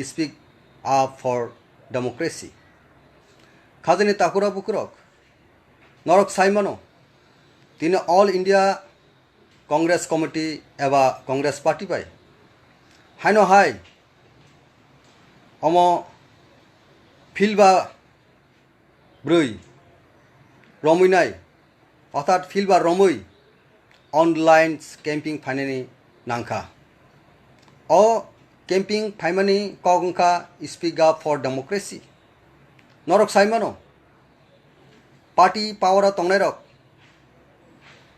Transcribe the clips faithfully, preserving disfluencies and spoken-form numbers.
speak up for democracy. Khajani takhurok bukhurok, norok saimano, tini All India Congress Committee eba Congress Party bai haino hai omo philba bwrwi romwi nai, orthat philba romwi online camping phainani nangkha. O camping phaimani kok wngkha Speak Up for Democracy. Norok saimano, party power o tongnairok,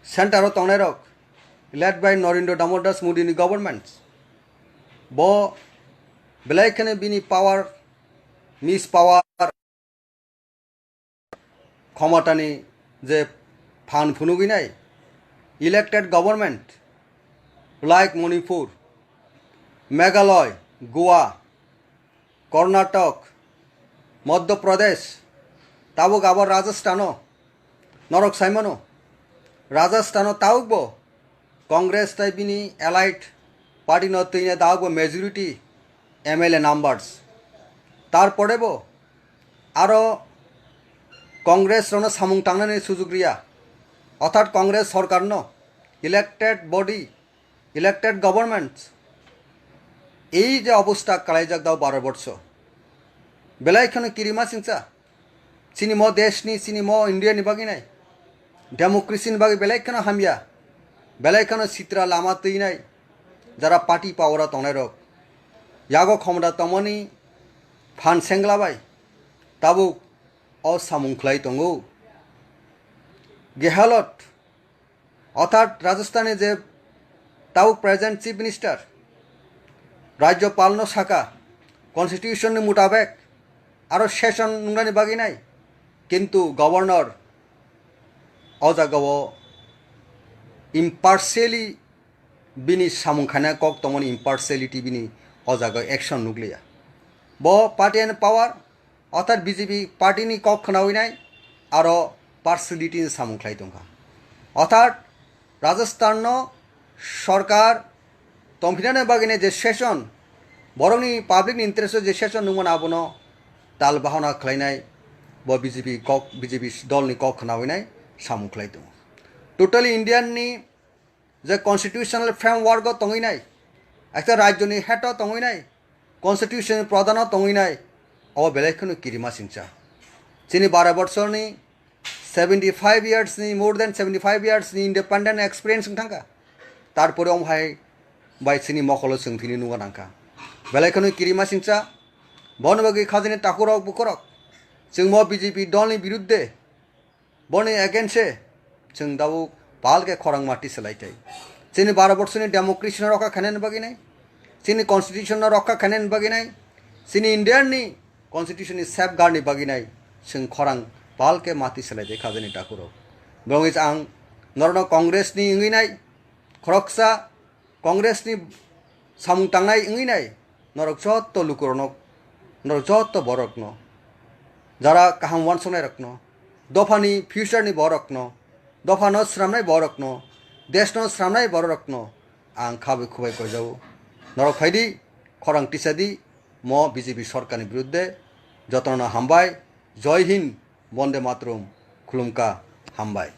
center o tongnairok, led by Narendra Damodar Das Modi ni government, bo belai kheno bini power, mispower, khomotani je phan phunugwi nai, elected government like Manipur, Meghalaya, Goa, Karnataka, Madhya Pradesh, tabuk abo Rajasthan o, norok saimano, Rajasthan o tabuk bo Congress tai bini allied party no twina tabuk bo majority M L A numbers. Tarpore bo aro Congress rono samung tangnani sujuk riya, orthat Congress sorkar no, elected body, elected government, ei je obostha kalaijak dao baro borso, belai kheno kirima singcha, chini mo desh ni, chini mo India ni bagwi nai, democracy ni bagwi belai kheno hamya, belai kheno sitra lama twi nai, jara party power o tongnai rok, yago khomda tongmani phan sengla bai tabuk o samung khlai tongo. Gehalot, orthat Rajasthan ni je tabuk present Chief Minister, Rajyopal no saka, Constitution ni mutabek aro session nungnani bagwi nai, kintu Governor o jaga o impartially bini samung khaina kok tongmani, impartiality bini o jaga o action nukliya. Bo party and power, orthat B J P party ni kok khnawi nai aro partiality ni samung khlai tongkha. Orthat Rajasthan no sorkar tongphinani bagwi nai je session, borokni public ni interest o je session nungmano abono tal bahana khlainai, bo B J P kok, B J P dol ni kok khnawi nai samung khlai tongo. Totally Indian ni je constitutional framework o tongwi nai, ekta rajyo ni head o tongwi nai, constitution ni pradhan o tongwi nai, obo belai kheno kirima singcha. Chini baro bochor ni, seventy five years ni, more than seventy five years ni independent experience wng thangkha. Tarpore omo hai bai chini mokolo chwng thini nungna nangkha. Belai kheno kirima singcha, bono bagwi khajani takhurok bukhurok, chwng mo B J P dol ni birudde, boni against e chwng tabuk pal khe khorang mati swlai tai. Chini baro borsoni democracy no rokha khainani bagwi nai, chini constitution no rokha khainani bagwi nai, chini India ni constitution ni safeguard ni bagwi nai chwng khorang pal khe mati swlai tai khajani takhurok. Bwrwngwi ang norokno Congress ni wngwi nai khoroksa Congress ni samung tangnai wngwi nai, norok jotto lukurokno, norok jotto borokno, jara kaham uansuknairokno, dophani future ni borokno, dophano swnamnai borokno, deshno swnamnai borokno ang khabai khubai koijago. Norok phaidi, khorang tisadi, mo B J P sorkarni birudde. Jotono hambai, Jai Hind, Bonde Mataram, khulumkha, hambai.